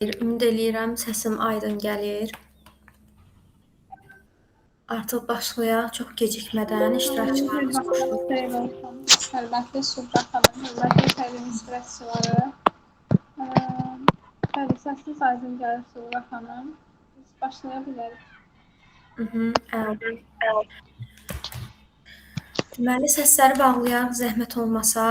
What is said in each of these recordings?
Ümid eləyirəm səsim aydın gəlir. Artıq başlayaq, çox gecikmədən iştirakçılarımız qoşulur. Xeyir olsun. Hörmətli Suğra xanım, hörmətli təlim iştirakçıları. Bəli, səsiniz aydın gəlir Suğra xanım. Biz başlaya bilərik. Əla. Deməli, səsləri bağlayaq, zəhmət olmasa,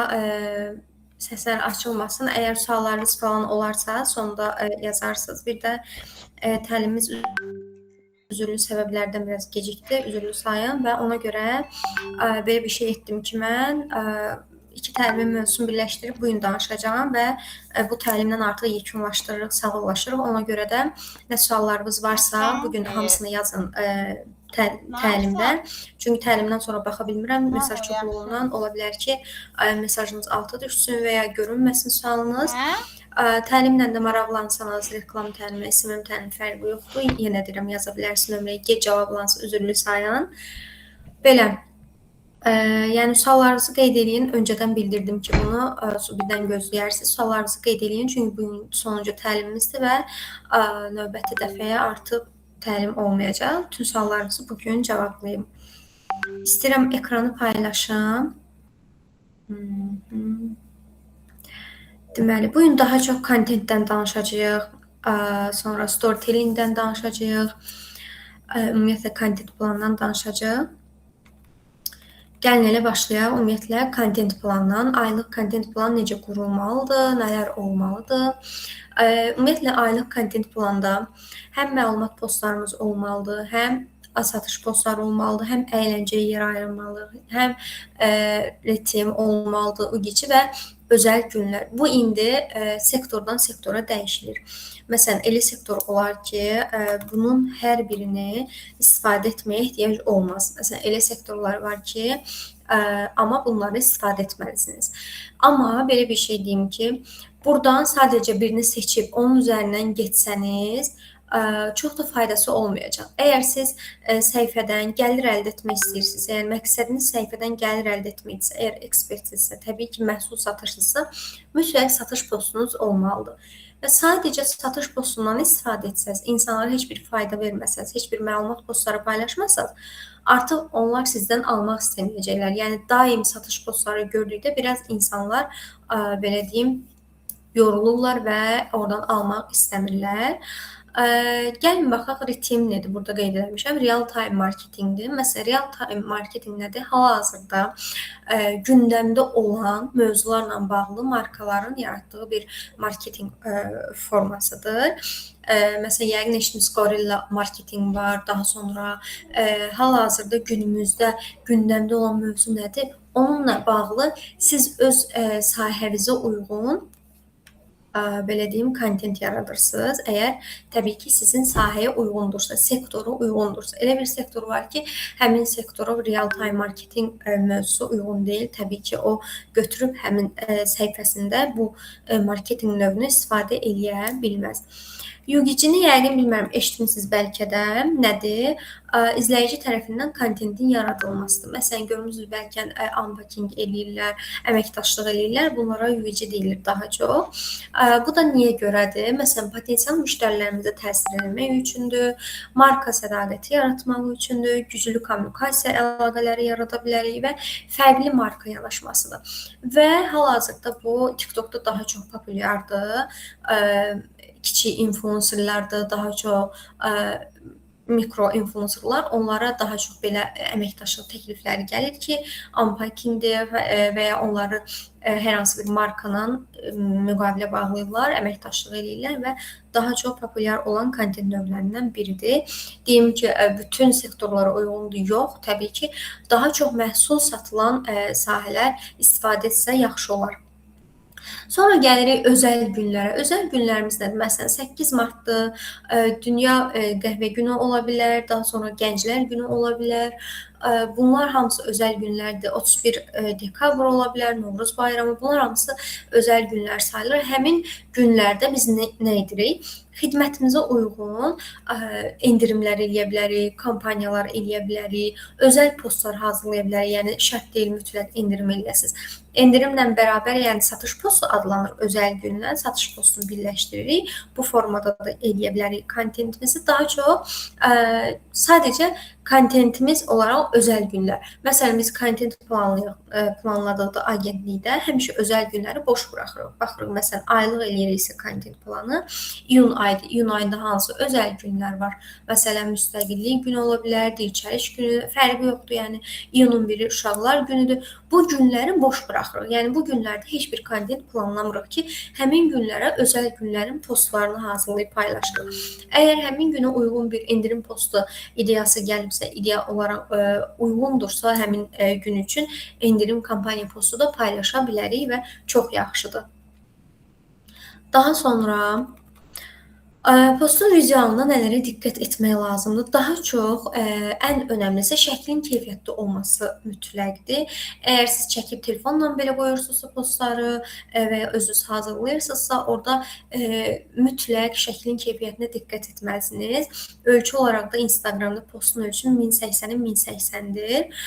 səslər açılmasın. Əgər suallarınız falan olarsa, sonda yazarsınız. Bir də təlimimiz üzürlü səbəblərdən biraz gecikdi, üzürlü sayın və ona görə belə bir şey etdim ki, mən iki təlimin mövzusunu birləşdirib bu gün danışacağam və bu təlimdən artıq yekunlaşdırırıq, sağollaşırıq. Ona görə də nə suallarınız varsa, bu gün hamısını yazın təlimdə. Çünki təlimdən sonra baxa bilmirəm, mesaj çoxluğundan ola bilər ki, mesajınız alta düşsün və ya görünməsin sualınız. Təlimlə də maraqlansanız, reklam təlimi, SMM təlimi fərqi yoxdur. Yenə deyirəm, yaza bilərsiniz nömrəyə, gec cavablansın, üzürlü sayın. Belə. Yəni suallarınızı qeyd eləyin. Öncədən bildirdim ki, bunu birdən gözləyərsiniz. Suallarınızı qeyd eləyin, çünki bu gün sonuncu təlimimizdir və növbəti dəfəyə artıq təlim olmayacaq. Bütün suallarınızı bugün cavablayım. İstəyirəm ekranı paylaşım. Deməli, bu gün daha çox kontentdən danışacağıq, sonra storytellingdən danışacağıq, ümumiyyətlə kontent planından danışacağıq. Gəlin elə başlayaq. Ümumiyyətlə kontent plandan. Aylıq kontent plan necə qurulmalıdır, nələr olmalıdır? Ümumiyyətlə aylıq kontent planda həm məlumat postlarımız olmalıdır, həm satış postları olmalıdır, həm əyləncəyə yer ayırmalıdır, həm retim olmalıdır, UGC və özəl günlər. Bu indi sektordan sektora dəyişilir. Məsələn, elə sektor olar ki, bunun hər birini istifadə etməyə ehtiyac olmaz. Məsələn, elə sektorlar var ki, amma bunları istifadə etməlisiniz. Amma belə bir şey deyim ki, buradan sadəcə birini seçib onun üzərindən getsəniz, çox da faydası olmayacaq. Əgər siz səhifədən gəlir əldə etmək istəyirsinizsə, yəni məqsədiniz səhifədən gəlir əldə etməkdirsə, əgər ekspertsinizsə, təbii ki, məhsul satırsınızsa, mütləq satış postunuz olmalıdır. Və sadəcə satış postundan istifadə etsəniz, insanlara heç bir fayda verməsəniz, heç bir məlumat postları paylaşmasanız, artıq onlar sizdən almaq istəməyəcəklər. Yəni daim satış postları gördükdə biraz insanlar, belə deyim, yorulurlar və oradan almaq istəmirlər. Gəlin baxaq retim nədir? Burada qeyd eləmişəm. Real time marketingdir. Məsələn, real time marketing nədir? Hal-hazırda gündəmdə olan mövzularla bağlı markaların yaratdığı bir marketing formasıdır. Məsələn, yəqin eşitmisiniz, gorilla marketing var. Daha sonra hal-hazırda günümüzdə gündəmdə olan mövzu nədir? Onunla bağlı siz öz sahənizə uyğun belə deyim, kontent yaradırsınız. Əgər təbii ki, sizin sahəyə uyğundursa, sektora uyğundursa. Elə bir sektor var ki, həmin sektora real time marketing mövzusu uyğun deyil. Təbii ki, o götürüb həmin səhifəsində bu marketing növünü istifadə eləyə bilməz. UGC-ni yəqin bilmirəm, eşitmisiniz bəlkə də. Nədir? İzləyici tərəfindən kontentin yaradılmasıdır. Məsələn, görmüsünüz bəlkə unpacking eləyirlər, əməkdaşlıq eləyirlər. Bunlara UGC deyilir daha çox. Bu da niyə görədir? Məsələn, potensial müştərilərimizə təsir eləmək üçündür, marka sədaqəti yaratmaq üçündür, güclü kommunikasiya əlaqələri yarada bilərik və fərqli marka yanaşmasıdır. Və hal-hazırda bu TikTokda daha çox populyardır. Kiçik influencerlardır, daha çox mikro influencerlar, onlara daha çox belə əməkdaşlıq təklifləri gəlir ki, unpackingdir və ya onları hər hansı bir markanın müqavilə bağlayırlar, əməkdaşlıq eləyirlər və daha çox populyar olan kontent növlərindən biridir. Deyim ki, bütün sektorlara uyğundur, yox, təbii ki, daha çox məhsul satılan sahələr istifadə etsə yaxşı olar. Sonra gəlirik özəl günlərə. Özəl günlərimiz nədir? Məsələn, 8 martdır, Dünya Qəhvə Günü ola bilər, daha sonra Gənclər Günü ola bilər. Bunlar hamısı özəl günlərdir. 31 dekabr ola bilər, Novruz bayramı. Bunlar hamısı özəl günlər sayılır. Həmin günlərdə biz nə edirik? Xidmətimizə uyğun endirimlər eləyə bilərik, kampaniyalar eləyə bilərik, özəl postlar hazırlaya bilərik. Yəni şərt deyil mütləq endirim eləyəsiniz. Endirimlə bərabər, yəni satış postu adlanır özəl günlə, satış postunu birləşdiririk. Bu formada da eləyə bilərik kontentimizi. Daha çox sadəcə kontentimiz olaraq özəl günlər. Məsələn, biz kontent planladıqda agentlikdə həmişə özəl günləri boş buraxırıq. Baxırıq, məsələn, aylıq eləyiriksə kontent planı, iyun ayıdır. İyun ayında hansı özəl günlər var? Məsələn, müstəqillik günü ola bilər, dirçəliş günü, fərqi yoxdur. Yəni, iyunun 1-i uşaqlar günüdür. Bu günləri boş buraxırıq. Yəni, bu günlərdə heç bir kontent planlamırıq ki, həmin günlərə özəl günlərin postlarını hazırlayıb paylaşırıq. Əgər həmin günə uyğun bir endirim postu ideyası gəlibsə, ideya olaraq uyğundursa həmin gün üçün endirim kampaniya postu da paylaşa bilərik və çox yaxşıdır. Daha sonra postun vizualına nələrə diqqət etmək lazımdır? Daha çox ən önəmlisi şəklin keyfiyyətli olması mütləqdir. Əgər siz çəkib telefonla belə qoyursunuzsa postları və ya özünüz hazırlayırsınızsa, orada mütləq şəklin keyfiyyətinə diqqət etməlisiniz. Ölçü olaraq da Instagramda postun ölçüsü 1080-ə 1080-dir.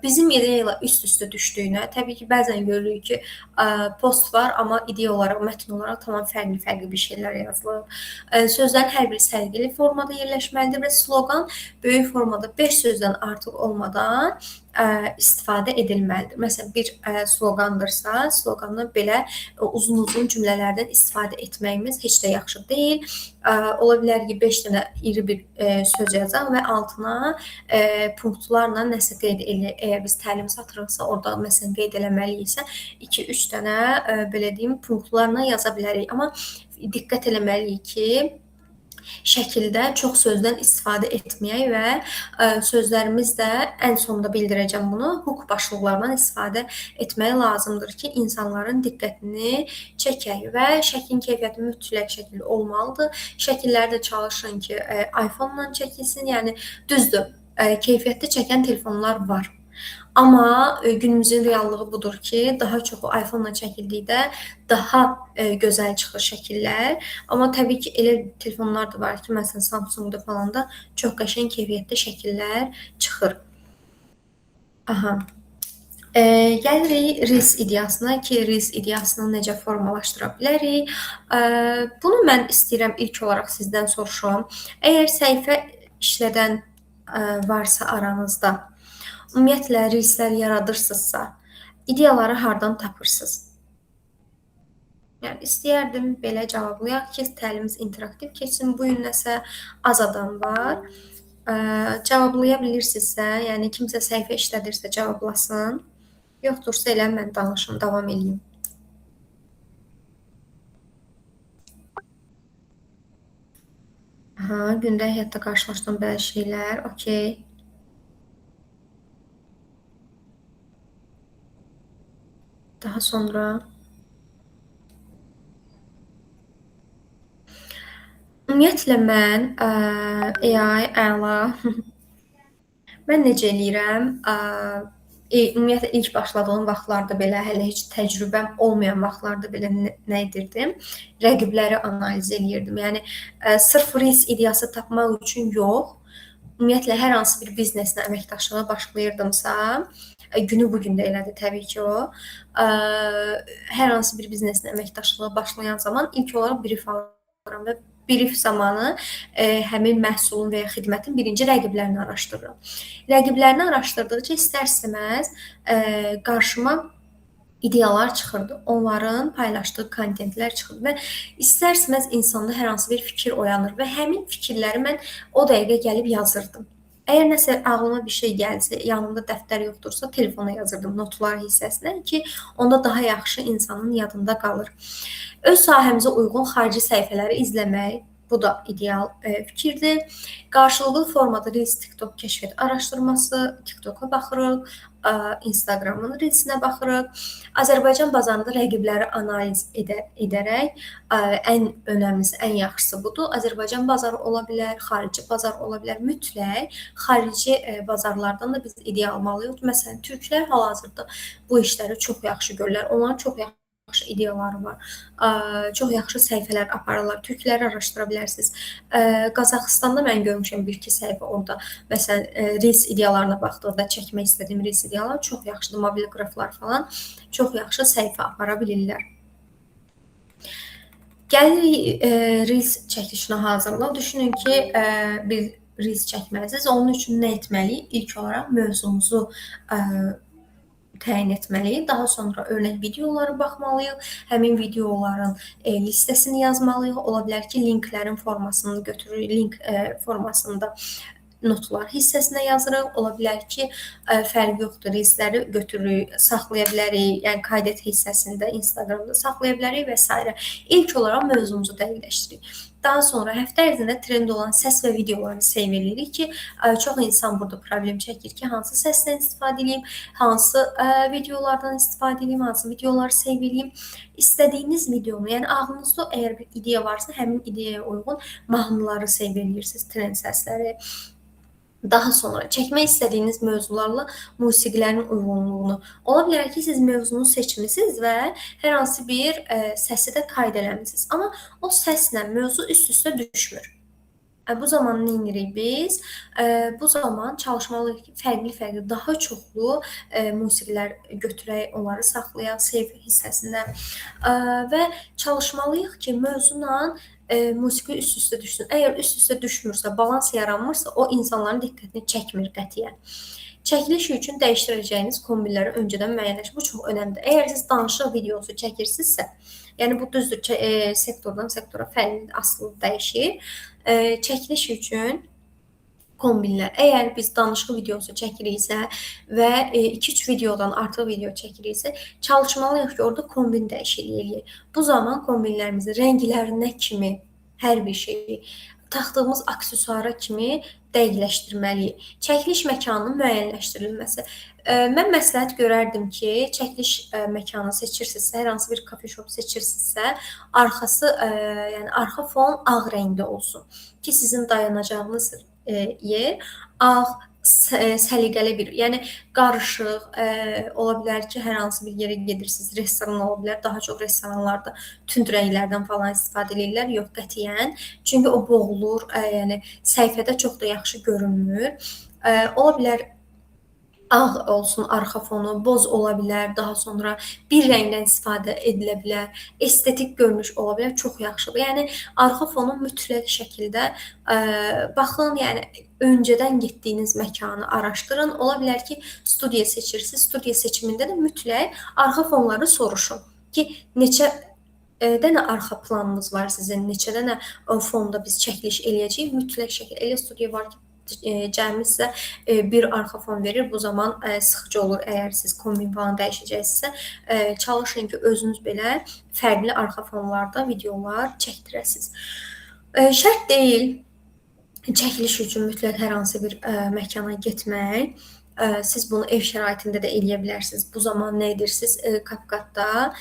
Bizim ideya ilə üst-üstə düşdüyünə, təbii ki, bəzən görürük ki, post var, amma ideya olaraq, mətn olaraq tamam fərqli-fərqli bir şeylər yazılıb. Sözlərin hər biri səliqəli formada yerləşməlidir və sloqan böyük formada 5 sözdən artıq olmadan istifadə edilməlidir. Məsələn, bir sloqandırsa, sloqandan belə uzun-uzun cümlələrdən istifadə etməyimiz heç də yaxşı deyil. Ola bilər ki, 5 dənə iri bir söz yazaq və altına punktlarla nəsə qeyd eləyək. Əgər biz təlim satırıqsa, orada məsələn qeyd eləməliyiksə, 2-3 dənə belə deyim, punktlarla yaza bilərik. Amma diqqət eləməliyik ki, şəkildə çox sözdən istifadə etməyək və sözlərimiz də ən sonda bildirəcəm bunu, hook başlıqlarından istifadə etmək lazımdır ki, insanların diqqətini çəkək və şəklin keyfiyyəti mütləq şəkildə olmalıdır. Şəkilləri də çalışın ki, iPhone-la çəkilsin, yəni düzdür, keyfiyyətli çəkən telefonlar var. Amma günümüzün reallığı budur ki, daha çoxu iPhone-la çəkildikdə daha gözəl çıxır şəkillər. Amma təbii ki, elə telefonlar da var ki, məsələn Samsung-da falan da çox qəşəng keyfiyyətli şəkillər çıxır. Aha. Gəlirik Reels ideyasına ki, Reels ideyasını necə formalaşdıra bilərik? Bunu mən istəyirəm ilk olaraq sizdən soruşum. Əgər səhifə işlədən varsa aranızda, ümumiyyətlə, Reelslər yaradırsınızsa, ideyaları hardan tapırsınız? Yəni, istəyərdim belə cavablayaq ki, təlimimiz interaktiv keçsin. Bu gün nəsə az adam var. Cevablaya bilirsinizsə, yəni kimsə səhifə işlədirsə cavablasın. Yoxdursa elə mən danışım, davam eləyim. Aha, gündəlik həyatda qarşılaşdığım belə şeylər, okey. Daha sonra ümumiyyətlə mən AI əla. Mən necə eləyirəm? Ümumiyyətlə ilk başladığım vaxtlarda belə hələ heç təcrübəm olmayan vaxtlarda belə nə edirdim? Rəqibləri analiz eləyirdim. Yəni sırf Reels ideyası tapmaq üçün yox, ümumiyyətlə hər hansı bir bizneslə əməkdaşlığa başlayırdımsa, günü bu gün də elədir təbii ki o. Hər hansı bir bizneslə əməkdaşlığa başlayan zaman ilk olaraq brief alıram və brief zamanı həmin məhsulun və ya xidmətin birinci rəqiblərini araşdırıram. Rəqiblərini araşdırdıqca istər-istəməz qarşıma ideyalar çıxırdı. Onların paylaşdığı kontentlər çıxırdı və istər-istəməz insanda hər hansı bir fikir oyanır və həmin fikirləri mən o dəqiqə gəlib yazırdım. Əgər nəsə ağlıma bir şey gəlsə, yanımda dəftər yoxdursa, telefona yazırdım notlar hissəsinə ki, onda daha yaxşı insanın yadında qalır. Öz sahəmizə uyğun xarici səhifələri izləmək Bu da ideal fikirdir. Qarşılıqlı formada Reels, TikTok kəşfiyyat araşdırması, TikToka baxırıq, Instagramın Reelsinə baxırıq. Azərbaycan bazarında rəqibləri analiz edərək ən önəmlisi, ən yaxşısı budur. Azərbaycan bazarı ola bilər, xarici bazar ola bilər. Mütləq xarici bazarlardan da biz ideya almalıyıq. Məsələn, türklər hal-hazırda bu işləri çox yaxşı görürlər. Onların çox yaxşı ideyaları var. Çox yaxşı səhifələr aparırlar. Türkləri araşdıra bilərsiniz. Qazaxıstanda mən görmüşəm bir-iki səhifə orada. Məsələn, Reels ideyalarına baxdıqda çəkmək istədiyim Reels ideyaları çox yaxşıdır. Mobil qraflar falan çox yaxşı səhifə apara bilirlər. Gəlirik Reels çəkilişinə hazırlıq. Düşünün ki, bir Reels çəkməlisiniz. Onun üçün nə etməliyik? İlk olaraq mövzumuzu təyin etməliyik. Daha sonra örnək videolara baxmalıyıq. Həmin videoların listəsini yazmalıyıq. Ola bilər ki, linklərin formasını götürürük. Link formasında notlar hissəsinə yazırıq. Ola bilər ki, fərqi yoxdur. Reelsləri götürürük, saxlaya bilərik. Yəni kaydet hissəsində Instagramda saxlaya bilərik və s. İlk olaraq mövzumuzu dəqiqləşdiririk. Daha sonra həftə ərzində trend olan səs və videoları save edirik ki, çox insan burada problem çəkir ki, hansı səsdən istifadə edeyim, hansı videolardan istifadə edeyim, hansı videoları save edeyim. İstədiyiniz videonu, yəni ağlınızda əgər bir ideya varsa, həmin ideyaya uyğun mahnıları save edirsiniz, trend səsləri. Daha sonra çəkmək istədiyiniz mövzularla musiqilərin uyğunluğunu. Ola bilər ki, siz mövzunu seçmisiniz və hər hansı bir səsi də qayd eləmisiniz. Amma o səslə mövzu üst-üstə düşmür. Bu zaman nə edirik biz? Bu zaman çalışmalıyıq ki, fərqli-fərqli, daha çoxlu musiqilər götürək, onları saxlayaq save hissəsində və çalışmalıyıq ki, mövzuyla musiqi üst-üstə düşsün. Əgər üst-üstə düşmürsə, balans yaranmırsa, o insanların diqqətini çəkmir qətiyyən. Çəkiliş üçün dəyişdirəcəyiniz kombinləri öncədən müəyyənləşdirin. Bu çox önəmlidir. Əgər siz danışıq videosu çəkirsinizsə, yəni bu düzdür, sektordan sektora fərqli, asılı dəyişir. Çəkiliş üçün kombinlər. Əgər biz danışıq videosu çəkiriksə və 2-3 videodan artıq video çəkiriksə, çalışmalıyıq ki, orada kombin dəyişikliyi eləyək. Bu zaman kombinlərimizi rənglərinə kimi hər bir şeyi taxdığımız aksesuara kimi dəqiqləşdirməliyik. Çəkiliş məkanının müəyyənləşdirilməsi. Mən məsləhət görərdim ki, çəkiliş məkanı seçirsinizsə, hər hansı bir coffee shop seçirsinizsə, arxası, yəni arxa fon ağ rəngdə olsun ki, sizin dayanacağınız yer ağ, səliqəli bir, yəni qarışıq, ola bilər ki, hər hansı bir yerə gedirsiniz, restoran ola bilər, daha çox restoranlarda tünd rənglərdən falan istifadə edirlər. Yox, qətiyyən. Çünki o boğulur, yəni səhifədə çox da yaxşı görünmür. Ola bilər ağ olsun arxa fonu, boz ola bilər, daha sonra bir rəngdən istifadə edilə bilər, estetik görünüş ola bilər, çox yaxşıdır. Yəni arxa fonu mütləq şəkildə baxın, yəni öncədən getdiyiniz məkanı araşdırın. Ola bilər ki, studiya seçirsiniz. Studiya seçimində də mütləq arxa fonları soruşun ki, neçə dənə arxa planınız var sizin, neçə dənə fonda biz çəkiliş eləyəcəyik. Mütləq şəkildə elə studiya var ki, cəmi sizə bir arxa fon verir. Bu zaman sıxıcı olur. Əgər siz kombin falan dəyişəcəksinizsə, çalışın ki, özünüz belə fərqli arxa fonlarda videolar çəkdirəsiniz. Şərt deyil çəkiliş üçün mütləq hər hansı bir məkana getmək. Siz bunu ev şəraitində də eləyə bilərsiniz. Bu zaman nə edirsiniz? CapCut-da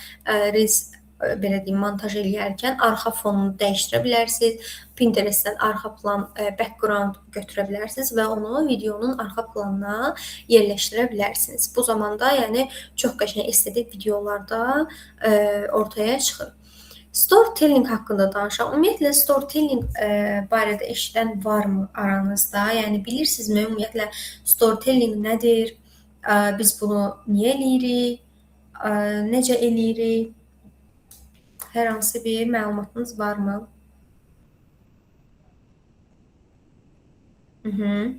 Reels belə deyim, montaj eləyərkən arxa fonunu dəyişdirə bilərsiniz. Pinterest-dən arxa plan, background götürə bilərsiniz və onu videonun arxa planına yerləşdirə bilərsiniz. Bu zaman da yəni çox qəşəng estetik videolarda ortaya çıxır. Storytelling haqqında danışaq. Ümumiyyətlə storytelling barədə eşidən varmı aranızda? Yəni bilirsinizmi ümumiyyətlə storytelling nədir? Biz bunu niyə eləyirik? Necə eləyirik? Hər hansı bir məlumatınız varmı? Hı.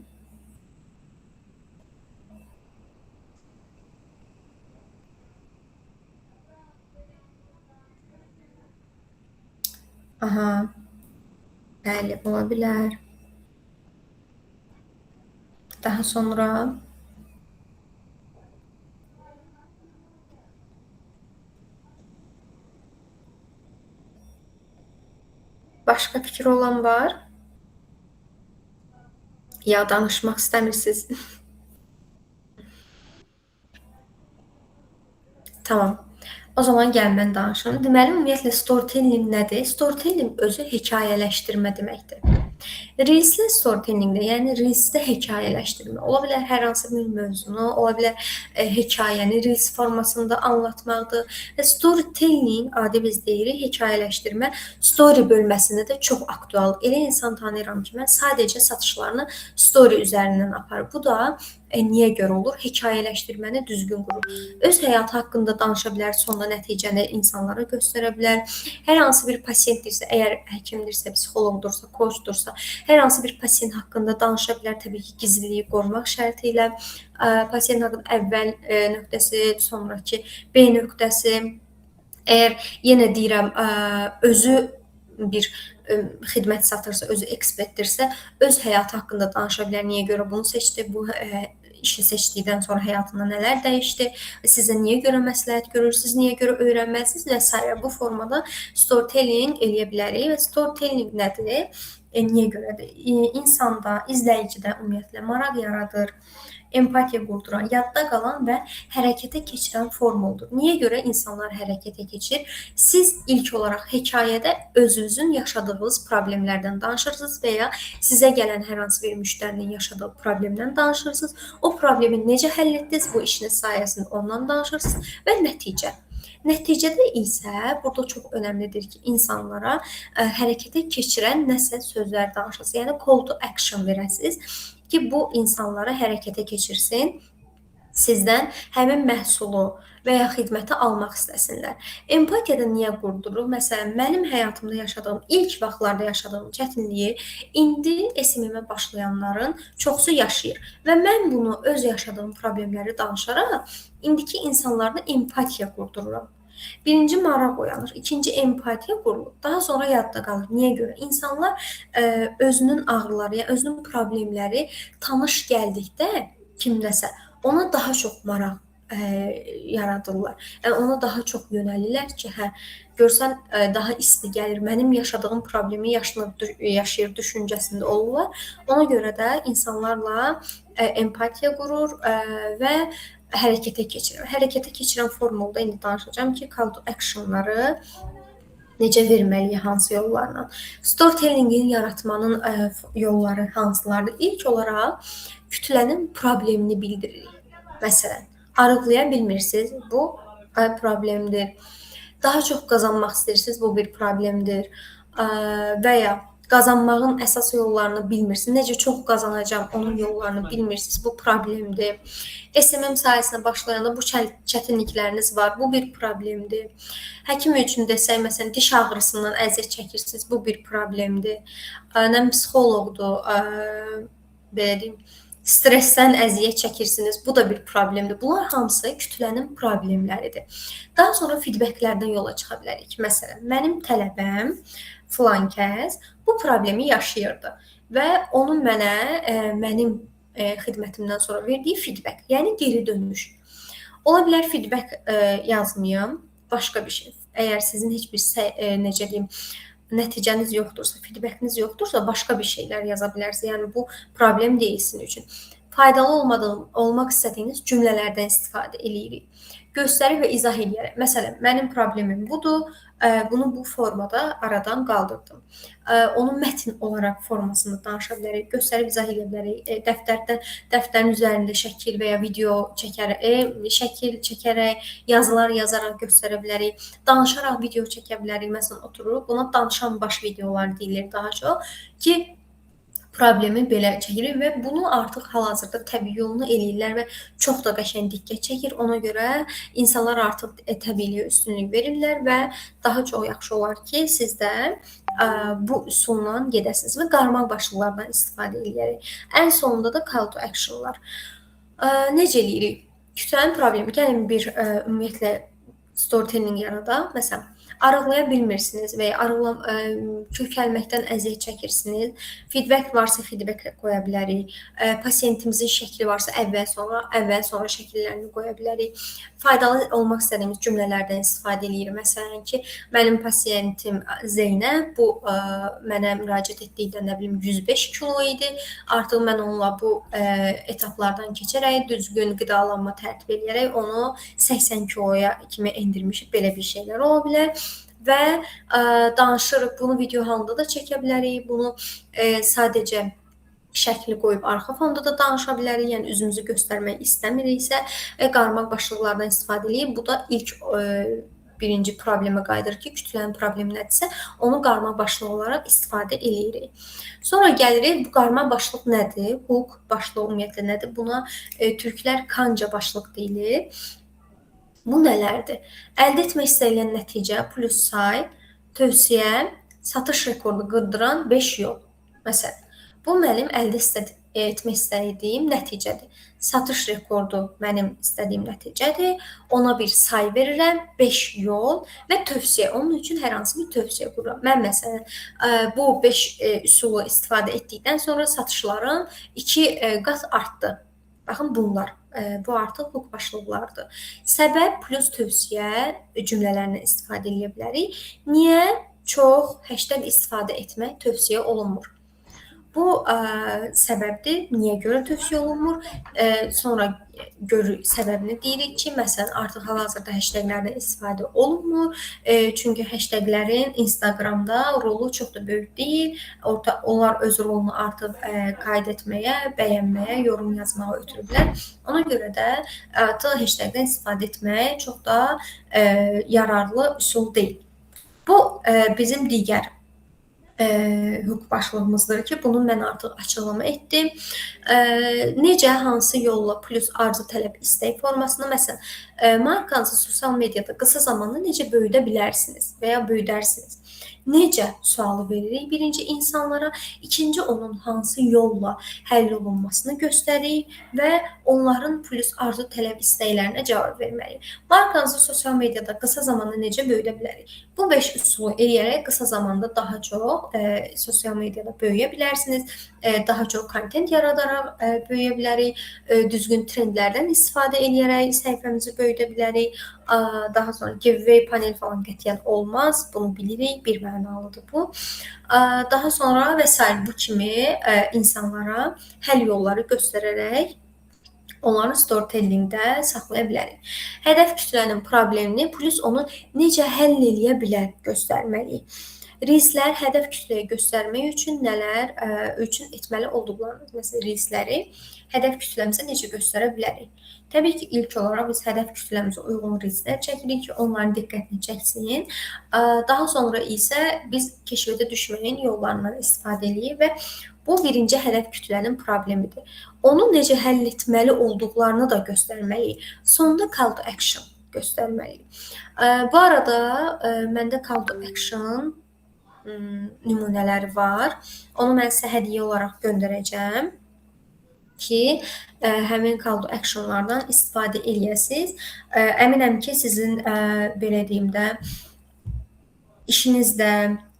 Aha. Bəli, ola bilər. Daha sonra Başqa fikir olan var? Ya danışmaq istəmirsiniz? Tamam. O zaman gəlin mən danışım. Deməli, ümumiyyətlə storytelling nədir? Storytelling özü hekayələşdirmə deməkdir. Reelsli storytellingdə, yəni reelsdə hekayələşdirmə. Ola bilər hər hansı bir mövzunu, ola bilər hekayəni reels formasında anlatmaqdır. Və storytelling, adi biz deyirik, hekayələşdirmə story bölməsində də çox aktualdır. Elə insan tanıyıram ki, mən sadəcə satışlarını story üzərindən aparır. Bu da niyə görə olur? Hekayələşdirməni düzgün qurur. Öz həyatı haqqında danışa bilər, sonda nəticəni insanlara göstərə bilər. Hər hansı bir pasientdirsə, əgər həkimdirsə, psixoloqdursa, koçdursa, hər hansı bir pasiyent haqqında danışa bilər, təbii ki, gizliliyi qorumaq şərti ilə. Pasiyent haqqında əvvəl nöqtəsi, sonrakı B nöqtəsi. Əgər yenə deyirəm, özü bir xidmət satırsa, özü ekspertdirsə, öz həyatı haqqında danışa bilər. Niyə görə bunu seçdi, bu işi seçdikdən sonra həyatında nələr dəyişdi, sizə niyə görə məsləhət görür, siz niyə görə öyrənməlisiniz və s. Bu formada storytelling eləyə bilərik və storytelling nədir? Niyə görədir? İnsanda, izləyicidə ümumiyyətlə maraq yaradır, empatiya qurduran, yadda qalan və hərəkətə keçirən formuldur. Niyə görə insanlar hərəkətə keçir? Siz ilk olaraq hekayədə özünüzün yaşadığınız problemlərdən danışırsınız və ya sizə gələn hər hansı bir müştərinin yaşadığı problemdən danışırsınız. O problemi necə həll etdiniz, bu işiniz sayəsində ondan danışırsınız və nəticə. Nəticədə isə burada çox önəmlidir ki, insanlara hərəkətə keçirən nəsə sözlər danışasınız. Yəni call to action verəsiniz ki, bu insanları hərəkətə keçirsin, sizdən həmin məhsulu və ya xidməti almaq istəsinlər. Empatiyada niyə qurduruq? Məsələn, mənim həyatımda yaşadığım, ilk vaxtlarda yaşadığım çətinliyi indi SMM-ə başlayanların çoxsu yaşayır. Və mən bunu öz yaşadığım problemləri danışaraq indiki insanlarda empatiya qurdururam. Birinci maraq oyanır, ikinci empatiya qurulur, daha sonra yadda qalır. Niyə görə? İnsanlar özünün ağrıları, yəni özünün problemləri tanış gəldikdə kimdəsə ona daha çox maraq yaradırlar. Yəni ona daha çox yönəlirlər ki, hə, görsən daha isti gəlir, mənim yaşadığım problemi yaşayır düşüncəsində olurlar. Ona görə də insanlarla empatiya qurur və hərəkətə keçirir. Hərəkətə keçirən formulda indi danışacağam ki, call to actionları necə verməliyik, hansı yollarla. Storytellingin yaratmanın yolları hansılardır? İlk olaraq kütlənin problemini bildiririk. Məsələn, arıqlaya bilmirsiniz, bu problemdir. Daha çox qazanmaq istəyirsiniz, bu bir problemdir. Və ya qazanmağın əsas yollarını bilmirsiniz. Necə çox qazanacağam, onun yollarını bilmirsiniz, bu problemdir. SMM sahəsinə başlayanda bu çətinlikləriniz var, bu bir problemdir. Həkim üçün desək, məsələn, diş ağrısından əziyyət çəkirsiniz, bu bir problemdir. Nə psixoloqdur, belə deyim, stressdən əziyyət çəkirsiniz, bu da bir problemdir. Bunlar hamısı kütlənin problemləridir. Daha sonra feedbacklərdən yola çıxa bilərik. Məsələn, mənim tələbəm filan kəs bu problemi yaşayırdı və onun mənə mənim xidmətimdən sonra verdiyi feedback, yəni geri dönüş. Ola bilər feedback yazmayım, başqa bir şey. Əgər sizin heç bir necə deyim, nəticəniz yoxdursa, feedbackiniz yoxdursa, başqa bir şeylər yaza bilərsiniz. Yəni bu problem deyil sizin üçün. Faydalı olmaq istədiyiniz cümlələrdən istifadə eləyirik. Göstərib və izah eləyərək. Məsələn, mənim problemim budur, bunu bu formada aradan qaldırdım. Onu mətn olaraq formasında danışa bilərik, göstərib izah edə bilərik. Dəftərin üzərində şəkil və ya video çəkərək, şəkil çəkərək, yazılar yazaraq göstərə bilərik. Danışaraq video çəkə bilərik. Məsələn, otururuq, buna danışan baş videolar deyilir daha çox ki, problemi belə çəkirik və bunu artıq hal-hazırda təbii yolunu eləyirlər və çox da qəşəng diqqət çəkir. Ona görə insanlar artıq təbiiliyə üstünlük verirlər və daha çox yaxşı olar ki, siz də bu üsulla gedəsiniz və qarmaq başlıqlardan istifadə eləyərək. Ən sonunda da call to actionlar. Necə eləyirik? Kütlənin problemi. Gəlin bir ümumiyyətlə storytelling yaradaq. Məsələn, Arıqlaya bilmirsiniz və ya kökəlməkdən əziyyət çəkirsiniz. Feedback varsa feedback qoya bilərik. Pasiyentimizin şəkli varsa əvvəl sonra şəkillərini qoya bilərik. Faydalı olmaq istədiyimiz cümlələrdən istifadə eləyirik. Məsələn ki, mənim pasiyentim Zeynəb bu mənə müraciət etdikdə nə bilim 105 kilo idi. Artıq mən onunla bu etaplardan keçərək düzgün qidalanma tərtib eləyərək onu 80 kiloya kimi endirmişik. Belə bir şeylər ola bilər. Və danışırıq, bunu video halında da çəkə bilərik, bunu sadəcə şəkli qoyub arxa fonda da danışa bilərik, yəni üzümüzü göstərmək istəmiriksə, qarmaq başlıqlardan istifadə eləyib. Bu da ilk birinci problemə qayıdır ki, kütlənin problemi nədirsə, onu qarmaq başlığı olaraq istifadə eləyirik. Sonra gəlirik, bu qarmaq başlıq nədir? Hook başlığı ümumiyyətlə nədir? Buna türklər kanca başlıq deyilir. Bu nələrdir? Əldə etmək istənilən nəticə plus say, tövsiyə, satış rekordu qırdıran 5 yol. Məsələn, bu mənim əldə etmək istədiyim nəticədir. Satış rekordu mənim istədiyim nəticədir. Ona bir say verirəm, 5 yol və tövsiyə. Onun üçün hər hansı bir tövsiyə qururam. Mən məsələn, bu 5 üsulu istifadə etdikdən sonra satışlarım 2 qat artdı. Baxın, bunlar. Bu artıq hook başlıqlardır. Səbəb plus tövsiyə cümlələrindən istifadə edə bilərik. Niyə çox hashtag istifadə etmək tövsiyə olunmur? Bu səbəbdir. Niyə görə tövsiyə olunmur? Sonra görürük, səbəbini deyirik ki, məsələn, artıq hal-hazırda hashtaglərdən istifadə olunmur. Çünki hashtaglərin Instagramda rolu çox da böyük deyil. Onlar öz rolunu artıq qayd etməyə, bəyənməyə, yorum yazmağa ötürüblər. Ona görə də artıq hashtagdən istifadə etmək çox da yararlı üsul deyil. Bu bizim digər hüquq başlığımızdır ki, bunu mən artıq açıqlama etdim. Necə, hansı yolla plus arzu, tələb, istək formasında, məsələn, markanızı sosial mediada qısa zamanda necə böyüdə bilərsiniz və ya böyüdərsiniz? Necə sualı veririk birinci insanlara, ikinci onun hansı yolla həll olunmasını göstəririk və onların plus arzu, tələb, istəklərinə cavab verməliyik. Markanızı sosial mediada qısa zamanda necə böyüdə bilərik? Bu 5 üsulu eləyərək qısa zamanda daha çox sosial mediada böyüyə bilərsiniz, daha çox kontent yaradaraq böyüyə bilərik, düzgün trendlərdən istifadə eləyərək səhifəmizi böyüdə bilərik. Daha sonra giveaway panel falan qətiyyən olmaz, bunu bilirik, bir mənalıdır bu. Daha sonra və sair bu kimi insanlara həll yolları göstərərək onların storytellingdə saxlaya bilərik. Hədəf kütlənin problemini plus onu necə həll eləyə bilər göstərməliyik. Reelslər hədəf kütləyə göstərmək üçün nələr üçün etməli olduqlarını, məsələn, reelsləri hədəf kütləmizə necə göstərə bilərik? Təbii ki, ilk olaraq biz hədəf kütləmizə uyğun reelslər çəkirik ki, onların diqqətini çəksin. Daha sonra isə biz keşfiyyətə düşməyin yollarından istifadə edirik və bu birinci hədəf kütlənin problemidir. Onu necə həll etməli olduqlarını da göstərməliyik. Sonda call to action göstərməliyik. Bu arada məndə call to action nümunələri var. Onu mən sizə hədiyyə olaraq göndərəcəm ki, həmin call to actionlardan istifadə eləyəsiniz. Əminəm ki, sizin belə deyim də işinizdə,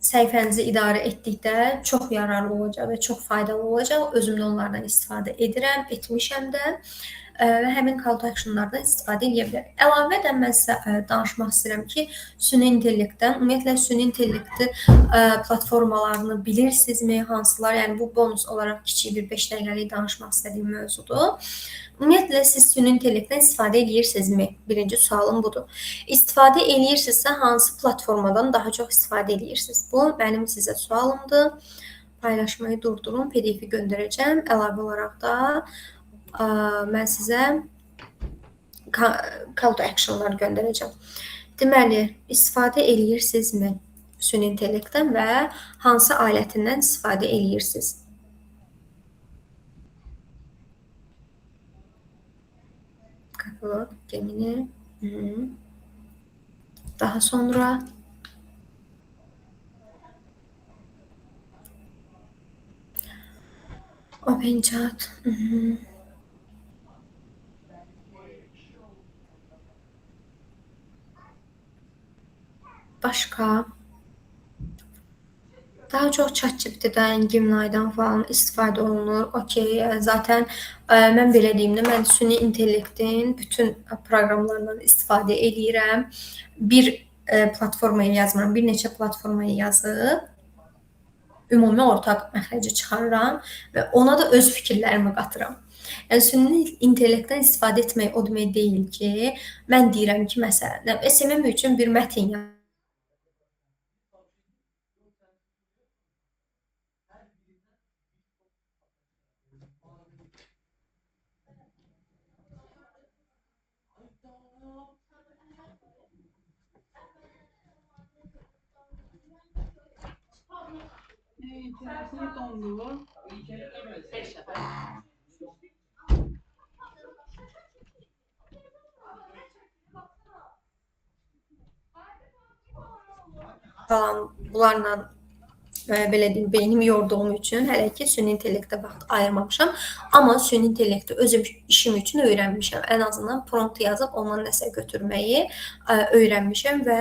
səhifənizi idarə etdikdə çox yararlı olacaq və çox faydalı olacaq. Özüm də onlardan istifadə edirəm, etmişəm də və həmin call to actionlardan istifadə edə bilərik. Əlavə də mən sizə danışmaq istəyirəm ki, süni intellektdən, ümumiyyətlə süni intellekti platformalarını bilirsinizmi, hansılar? Yəni bu bonus olaraq kiçik bir 5 dəqiqəlik danışmaq istədiyim mövzudur. Ümumiyyətlə siz süni intellektdən istifadə eləyirsinizmi? Birinci sualım budur. İstifadə eləyirsinizsə hansı platformadan daha çox istifadə eləyirsiniz? Bu mənim sizə sualımdır. Paylaşmayı durdurun, PDF-i göndərəcəm. Əlavə olaraq da mən sizə call to actionlar göndərəcəm. Deməli, istifadə eləyirsinizmi süni intellektdən və hansı alətindən istifadə eləyirsiniz? Copilot, Gemini. Daha sonra OpenChat. Başqa? Daha çox ChatGPT-dən, Gemini-dən falan istifadə olunur. Okay, zaten mən belə deyim də, mən süni intellektin bütün proqramlarından istifadə eləyirəm. Bir platformaya yazmıram, bir neçə platformaya yazıb ümumi ortaq məxrəci çıxarıram və ona da öz fikirlərimi qatıram. Yəni süni intellektdən istifadə etmək o demək deyil ki, mən deyirəm ki, məsələn, SMM üçün bir mətn falan bunlarla belə deyim, beynimi yorduğum üçün hələ ki süni intellektə vaxt ayırmamışam. Amma süni intellekti özüm işim üçün öyrənmişəm. Ən azından prompt yazıb ondan nəsə götürməyi öyrənmişəm və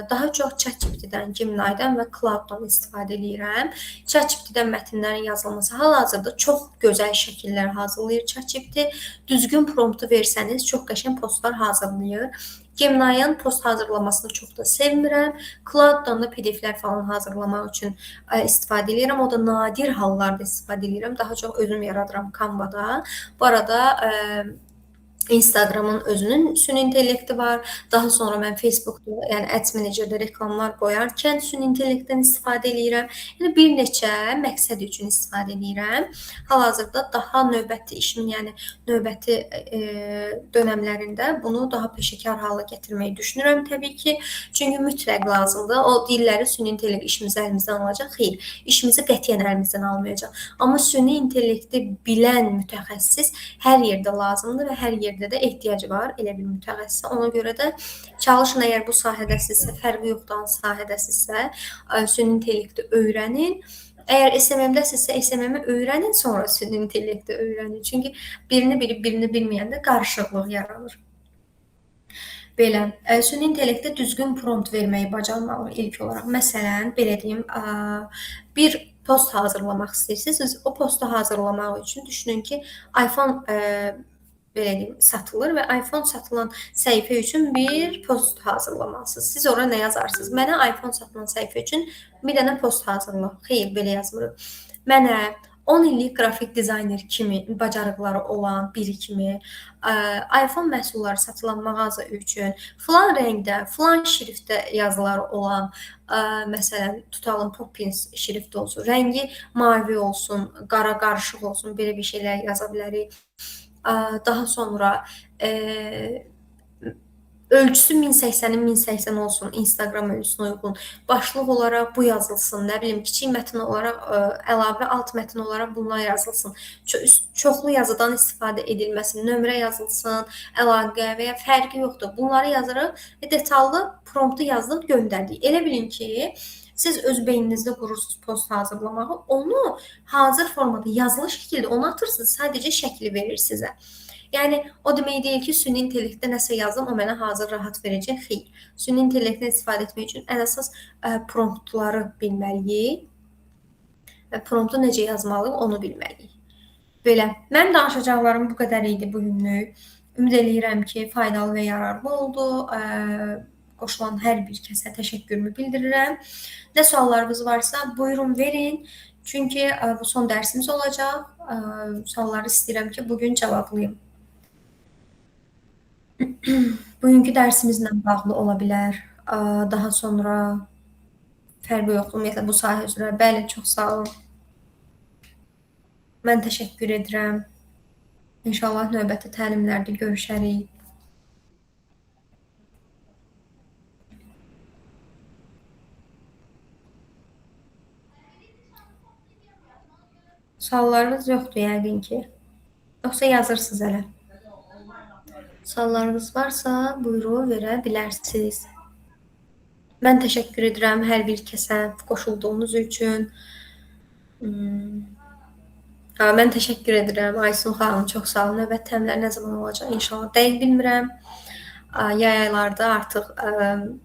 daha çox ChatGPT-dən, Gemini-dən və Cloud-dan istifadə eləyirəm. ChatGPT-dən mətnlərin yazılması hal-hazırda çox gözəl şəkillər hazırlayır ChatGPT. Düzgün promptu versəniz çox qəşəng postlar hazırlayır. Gemini-ın post hazırlamasını çox da sevmirəm. Cloud-dan da PDF-lər falan hazırlamaq üçün istifadə eləyirəm. O da nadir hallarda istifadə eləyirəm. Daha çox özüm yaradıram Canva-da. Bu arada Instagramın özünün süni intellekti var. Daha sonra mən Facebookda, yəni Ads Manager-də reklamlar qoyarkən süni intellektdən istifadə eləyirəm. Yəni bir neçə məqsəd üçün istifadə eləyirəm. Hal-hazırda daha növbəti işimin, yəni növbəti dönəmlərində bunu daha peşəkar hala gətirməyi düşünürəm təbii ki. Çünki mütləq lazımdır. O dilləri süni intellekt işimizi əlimizdən alacaq. Xeyr, işimizi qətiyyən əlimizdən almayacaq. Amma süni intellekti bilən mütəxəssis hər yerdə lazımdır və hər yerdə də ehtiyacı var elə bir mütəxəssisə. Ona görə də çalışın, əgər bu sahədəsinizsə, fərqi yoxdur hansı sahədəsinizsə, süni intellekti öyrənin. Əgər SMM-dəsinizsə, SMM-i öyrənin, sonra süni intellekti öyrənin. Çünki birini bilib birini bilməyəndə qarışıqlıq yaranır. Belə, süni intellektə düzgün prompt verməyi bacarmalıyıq ilk olaraq. Məsələn, belə deyim, bir post hazırlamaq istəyirsiniz. O postu hazırlamaq üçün düşünün ki, iPhone belə deyim, satılır və iPhone satılan səhifə üçün bir post hazırlamalısınız. Siz ora nə yazarsınız? Mənə iPhone satılan səhifə üçün bir dənə post hazırla. Xeyr, belə yazmırıq. Mənə 10 illik qrafik dizayner kimi bacarıqları olan biri kimi iPhone məhsulları satılan mağaza üçün filan rəngdə, filan şriftdə yazıları olan, məsələn, tutalım Poppins şrifti olsun, rəngi mavi olsun, qara qarışıq olsun, belə bir şeylər yaza bilərik. Daha sonra ölçüsü 1080-in 1080 olsun, Instagram ölçüsünə uyğun. Başlıq olaraq bu yazılsın, nə bilim, kiçik mətn olaraq, əlavə alt mətn olaraq bunlar yazılsın. Çoxlu yazıdan istifadə edilməsin, nömrə yazılsın, əlaqə və ya fərqi yoxdur. Bunları yazırıq və detallı promptu yazdıq, göndərdik. Elə bilin ki, siz öz beyninizdə qurursunuz post hazırlamağı, onu hazır formada yazılı şəkildə onu atırsınız, sadəcə şəkli verir sizə. Yəni, o demək deyil ki, süni intellektdə nəsə yazdım, o mənə hazır rahat verəcək. Xeyr. Süni intellektdən istifadə etmək üçün ən əsas promptları bilməliyik və promptu necə yazmalıyıq, onu bilməliyik. Belə, mənim danışacaqlarım bu qədər idi bugünlük. Ümid eləyirəm ki, faydalı və yararlı oldu. Qoşulan hər bir kəsə təşəkkürümü bildirirəm. Nə suallarınız varsa, buyurun verin. Çünki bu son dərsimiz olacaq. Sualları istəyirəm ki, bugün cavablayım. Bugünkü dərsimizlə bağlı ola bilər. Daha sonra fərqi yoxdur. Ümumiyyətlə, bu sahə üzrə. Bəli, çox sağ olun. Mən təşəkkür edirəm. İnşallah növbəti təlimlərdə görüşərik. Suallarınız yoxdur yəqin ki. Yoxsa yazırsınız hələ. Suallarınız varsa, buyurun, verə bilərsiniz. Mən təşəkkür edirəm hər bir kəsə qoşulduğunuz üçün. Mən təşəkkür edirəm Aysun xanım, çox sağ olun. Növbəti təlimlər nə zaman olacaq? İnşallah. Dəqiq bilmirəm. Yay aylarda artıq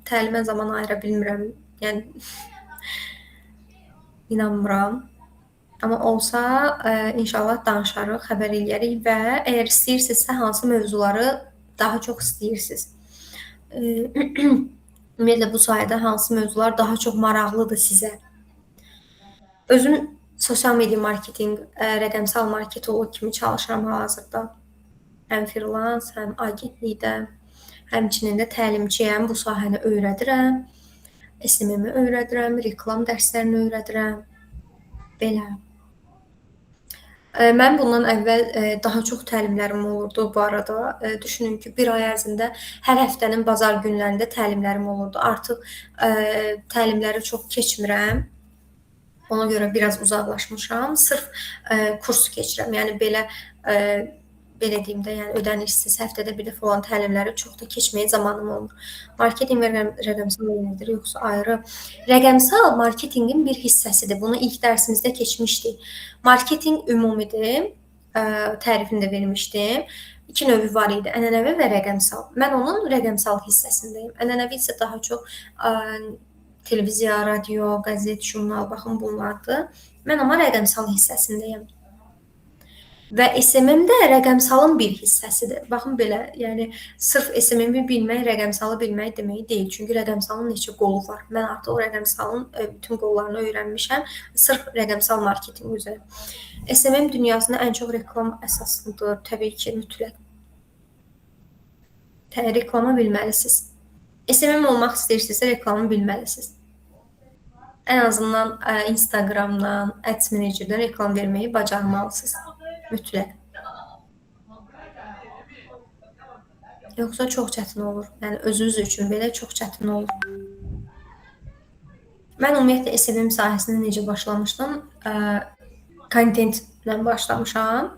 təlimə zaman ayıra bilmirəm. Yəni İnanmıram. Amma olsa, inşallah danışarıq, xəbər eləyərik və əgər istəyirsinizsə, hansı mövzuları daha çox istəyirsiniz? Ümumiyyətlə, bu sahədə hansı mövzular daha çox maraqlıdır sizə? Özüm sosial media marketinq, rəqəmsal marketoloq kimi çalışıram hal-hazırda. Həm freelance, həm agentlikdə, həmçinin də təlimçiyəm, bu sahəni öyrədirəm. SMM-i öyrədirəm, reklam dərslərini öyrədirəm. Belə. Mən bundan əvvəl daha çox təlimlərim olurdu bu arada. Düşünün ki, bir ay ərzində hər həftənin bazar günlərində təlimlərim olurdu. Artıq təlimləri çox keçmirəm. Ona görə biraz uzaqlaşmışam. Sırf kurs keçirəm. Yəni belə belə deyim də, yəni ödənişsiz həftədə bir dəfə olan təlimləri çox da keçməyə zamanım olmur. Marketinq və rəqəmsal eynidir, yoxsa ayrı? Rəqəmsal marketinqin bir hissəsidir. Bunu ilk dərsimizdə keçmişdik. Marketinq ümumidir, tərifini də vermişdim. İki növü var idi, ənənəvi və rəqəmsal. Mən onun rəqəmsal hissəsindəyim. Ənənəvi isə daha çox televiziya, radio, qəzet, jurnal, baxın bunlardır. Mən amma rəqəmsal hissəsindəyəm. Və SMM də rəqəmsalın bir hissəsidir. Baxın belə, yəni sırf SMM-i bilmək, rəqəmsalı bilmək demək deyil. Çünki rəqəmsalın neçə qolu var. Mən artıq o rəqəmsalın bütün qollarını öyrənmişəm. Sırf rəqəmsal marketinq üzrə. SMM dünyasında ən çox reklam əsaslıdır. Təbii ki, mütləq. Reklamı bilməlisiniz. SMM olmaq istəyirsinizsə, reklamı bilməlisiniz. Ən azından Instagramdan, Ads Manager-dən reklam verməyi bacarmalısınız. Mütləq. Yoxsa çox çətin olur. Yəni özünüz üçün belə çox çətin olur. Mən ümumiyyətlə SMM sahəsində necə başlamışdım? Kontentlə başlamışam.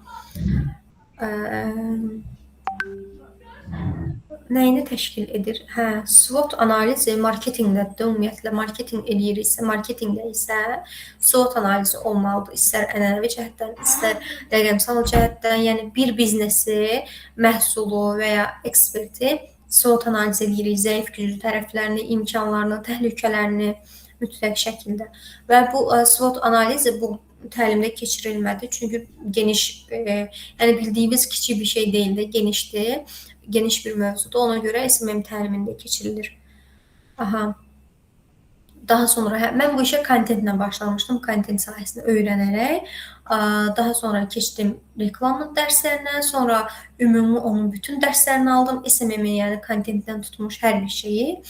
Nəyini təşkil edir? Hə, SWOT analizi marketinqdədir. Ümumiyyətlə marketinq eləyiriksə, marketinqdə isə SWOT analizi olmalıdır. İstər ənənəvi cəhətdən, istər rəqəmsal cəhətdən, yəni bir biznesi, məhsulu və ya eksperti SWOT analiz eləyirik, zəif, güclü tərəflərini, imkanlarını, təhlükələrini mütləq şəkildə. Və bu SWOT analizi bu təlimdə keçirilmədi. Çünki geniş, yəni bildiyimiz kiçik bir şey deyildi, genişdir. Geniş bir mövzudur. Ona görə SMM təlimində keçirilir. Aha. Daha sonra mən bu işə kontentlə başlamışdım, kontent sahəsini öyrənərək. Daha sonra keçdim reklam dərslərinə, sonra ümumi onun bütün dərslərini aldım. SMM-i, yəni kontentdən tutmuş hər bir şeyi.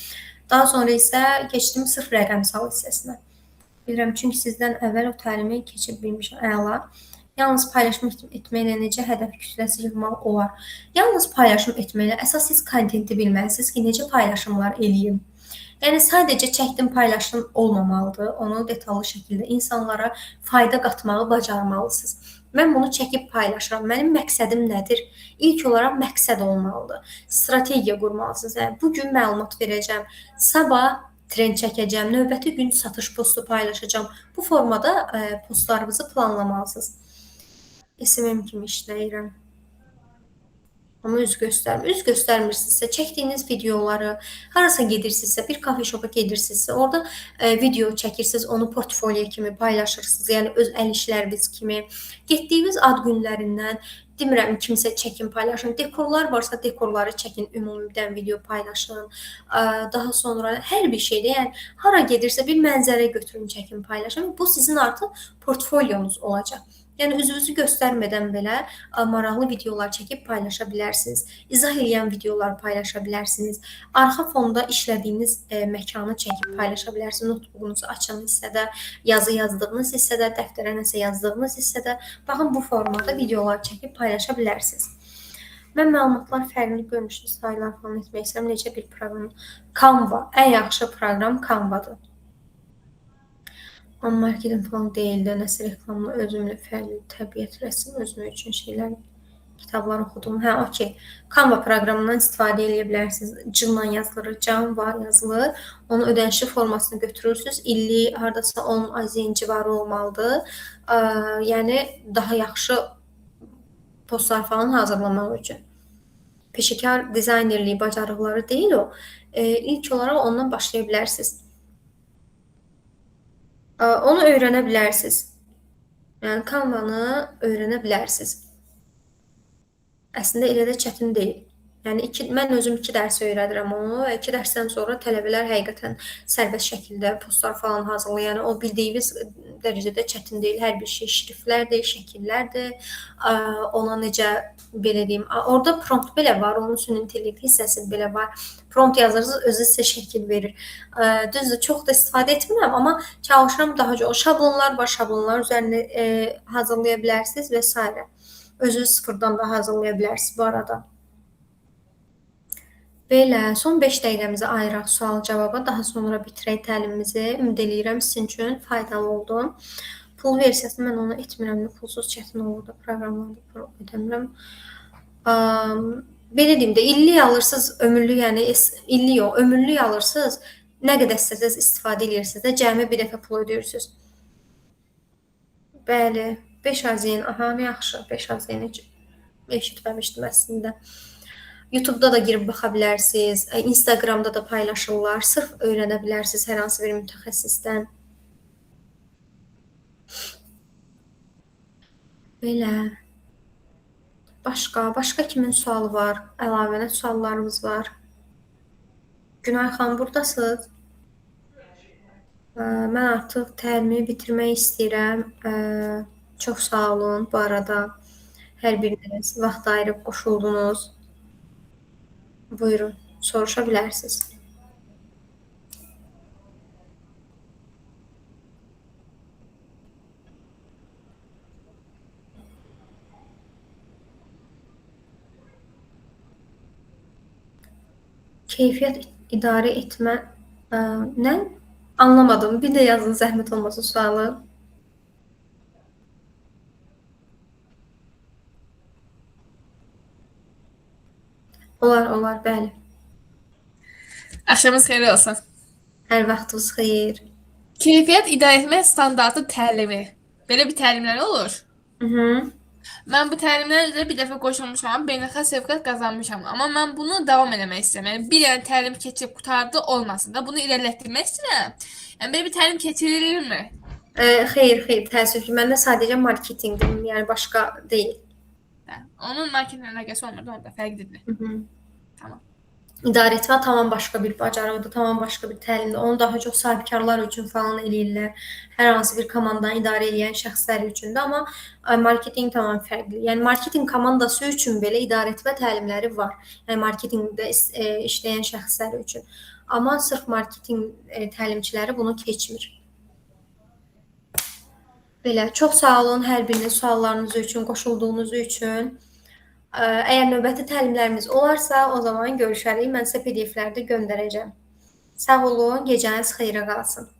Daha sonra isə keçdim sırf rəqəmsal hissəsinə. Bilirəm, çünki sizdən əvvəl o təlimi keçib bilmişəm. Əla. Yalnız paylaşım etməklə necə hədəf kütləsi yığmaq olar? Yalnız paylaşım etməklə əsas siz kontenti bilməlisiniz ki, necə paylaşımlar eləyim. Yəni sadəcə çəkdim, paylaşdım olmamalıdır. Onu detallı şəkildə insanlara fayda qatmağı bacarmalısınız. Mən bunu çəkib paylaşıram. Mənim məqsədim nədir? İlk olaraq məqsəd olmalıdır. Strategiya qurmalısınız. Yəni bu gün məlumat verəcəm, sabah trend çəkəcəm, növbəti gün satış postu paylaşacağam. Bu formada postlarınızı planlamalısınız. SMM kimi işləyirəm. Amma üz göstərmir. Üz göstərmirsinizsə, çəkdiyiniz videoları, harasa gedirsinizsə, bir kafe şopa gedirsinizsə, orada video çəkirsiniz, onu portfolio kimi paylaşırsınız, yəni öz əl işləriniz kimi. Getdiyiniz ad günlərindən, demirəm kimsə çəkin, paylaşın. Dekorlar varsa dekorları çəkin, ümumidən video paylaşın. Daha sonra hər bir şeydə, yəni hara gedirsə bir mənzərə götürün, çəkin, paylaşın. Bu sizin artıq portfolyonuz olacaq. Yəni üzünüzü göstərmədən belə maraqlı videolar çəkib paylaşa bilərsiniz. İzah eləyən videolar paylaşa bilərsiniz. Arxa fonda işlədiyiniz məkanı çəkib paylaşa bilərsiniz. Notebook'unuzu açan hissədə, yazı yazdığınız hissədə, dəftərə nəsə yazdığınız hissədə, baxın bu formada videolar çəkib paylaşa bilərsiniz. Mən məlumatlar fərqli görünüşlü saylar falan etmək istəyirəm. Necə bir proqram? Canva. Ən yaxşı proqram Canva-dır. Amma marketinq falan deyildi, nəsə reklamla özümlə fərqli təbiət, rəsm, özüm üçün şeylər, kitablar oxudum. Hə, okey. Canva proqramından istifadə eləyə bilərsiniz. C-la yazılır, Canva yazılır. Onun ödənişli formasını götürürsünüz. İllik hardasa 10 AZN civarı olmalıdır. Yəni daha yaxşı postlar falan hazırlamaq üçün. Peşəkar dizaynerliyi bacarıqları deyil o. İlk olaraq ondan başlaya bilərsiniz. Onu öyrənə bilərsiniz. Yəni Canva-nı öyrənə bilərsiniz. Əslində elə də çətin deyil. Yəni mən özüm 2 dərs öyrədirəm onu və 2 dərsdən sonra tələbələr həqiqətən sərbəst şəkildə postlar falan hazırlayır. Yəni o bildiyiniz dərəcədə çətin deyil. Hər bir şey şriftlərdir, şəkillərdir. Ona necə belə deyim, orada prompt belə var, onun süni intellekt hissəsi belə var. Prompt yazırsınız, özü sizə şəkil verir. Düzdür, çox da istifadə etmirəm, amma çalışıram daha çox. Şablonlar var, şablonlar üzərində hazırlaya bilərsiniz və s. Özünüz sıfırdan da hazırlaya bilərsiniz bu arada. Belə, son 5 dəqiqəmizi ayıraq sual-cavaba, daha sonra bitirək təlimimizi. Ümid eləyirəm sizin üçün faydalı oldu. Pul versiyasını mən onu etmirəm, pulsuz çətin olur da, proqramlarda pul ödəmirəm. Belə deyim də, illik alırsınız, ömürlük, yəni illik yox, ömürlük alırsınız, nə qədər istəsəniz istifadə edirsiniz də, cəmi bir dəfə pul ödəyirsiniz. Bəli, 5 AZN, aha, nə yaxşı, 5 AZN heç eşitməmişdim əslində. YouTube'da da girib baxa bilərsiniz, Instagram'da da paylaşırlar, sırf öyrənə bilərsiniz hər hansı bir mütəxəssisdən. Belə. Başqa kimin sualı var? Əlavə nə suallarımız var? Günay xanım, buradasınız? Mən artıq təlimi bitirmək istəyirəm. Çox sağ olun bu arada. Hər biriniz vaxt ayırıb qoşuldunuz. Buyurun, soruşa bilərsiniz. Keyfiyyət idarə etmə, nə? Anlamadım. Bir də yazın, zəhmət olmasa sualı. Olar, olar, bəli. Axşamınız xeyir olsun. Hər vaxtınız xeyir. Keyfiyyət idarə etmə standartı təlimi. Belə bir təlimlər olur. Mən bu təlimlərə də bir dəfə qoşulmuşam, beynəlxalq sertifikat qazanmışam. Amma mən bunu davam eləmək istəyirəm. Yəni bir dənə təlim keçib qurtardı olmasın da, bunu irəlilətdirmək istəyirəm. Yəni belə bir təlim keçirilirmi? Xeyr, xeyr, təəssüf ki, məndə sadəcə marketinqdir, yəni başqa deyil. Hə, onun marketinqlə əlaqəsi olmur, onda fərqlidir. Tamam. İdarə etmə tamam başqa bir bacarıqdır, tamam başqa bir təlimdir. Onu daha çox sahibkarlar üçün falan eləyirlər. Hər hansı bir komandanı idarə eləyən şəxslər üçün də, amma marketinq tamam fərqli. Yəni marketinq komandası üçün belə idarə etmə təlimləri var. Yəni marketinqdə işləyən şəxslər üçün. Amma sırf marketinq təlimçiləri bunu keçmir. Belə, çox sağ olun hər biriniz suallarınız üçün, qoşulduğunuz üçün. Əgər növbəti təlimlərimiz olarsa, o zaman görüşərik. Mən sizə PDF-ləri də göndərəcəm. Sağ olun, gecəniz xeyrə qalsın.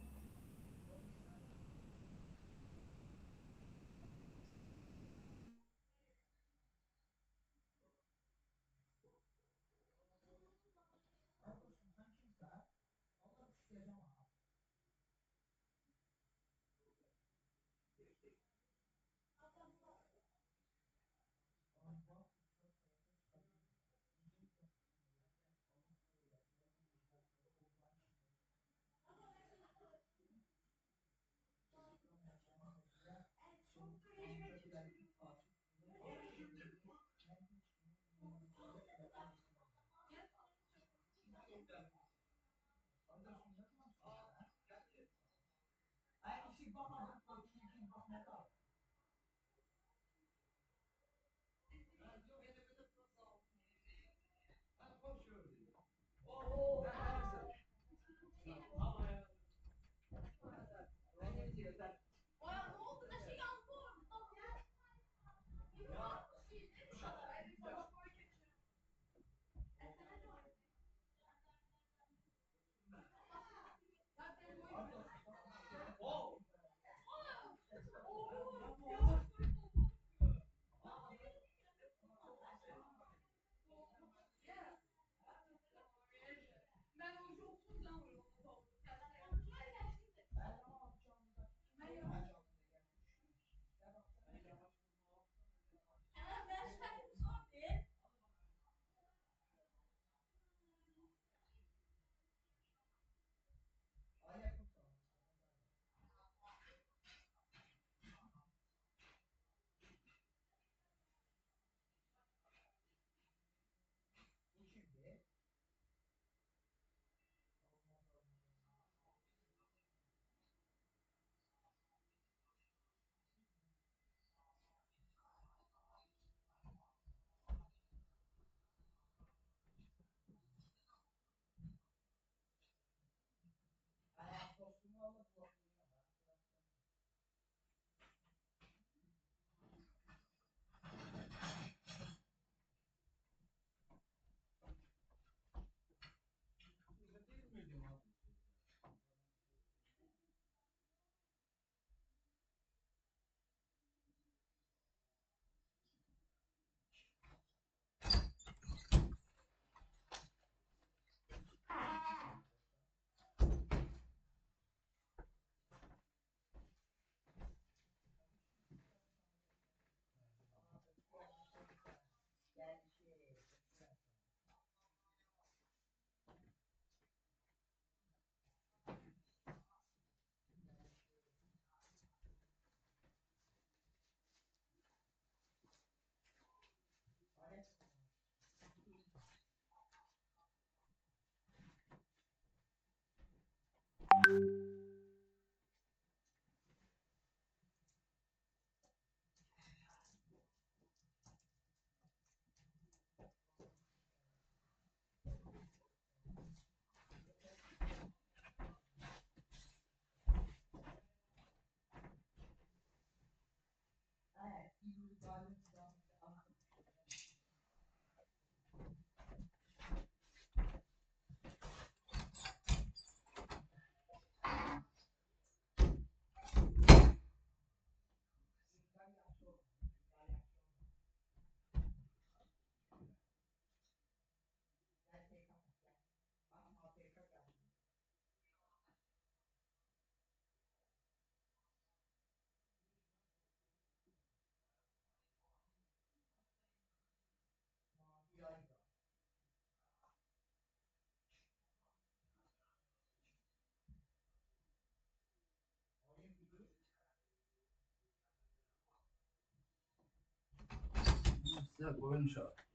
Sizə qoymuşam.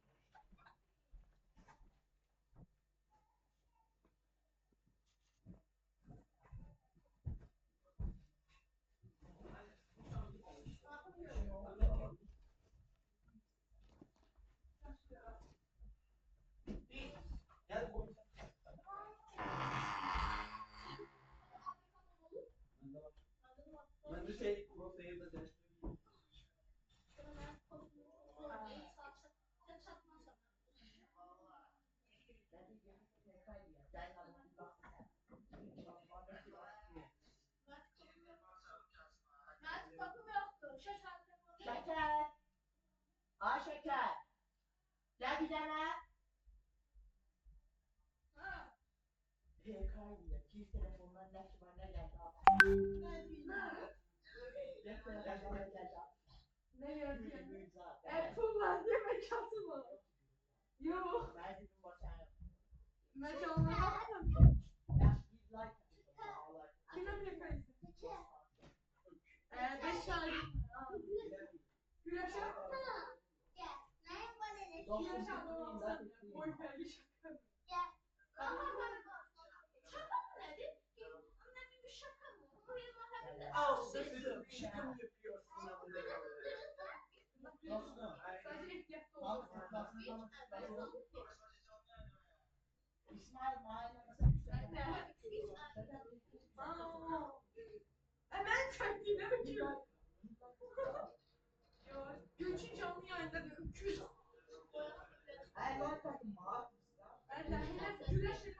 Mən də şey, crosshair da dəyişdirdim. Şeker. Ay şeker. Gel bir tane. PK ile çift telefonlar ne var ne geldi. Ne geldi? Apple var diye mekatı var. Yok. Mekanlara bakmadım. Kime PK'yı? 5 tane. Güneşe. Güneşe adamı boy vergi şaka. Şaka mı nedir? Annem bir şaka mı? Şaka mı yapıyorsun? Sadece ehtiyatlı olmak. İsmail mahalle mesela. Hemen çektiğine bakıyorum. Gülçin canlı yayında diyor. 200. Ben de güreş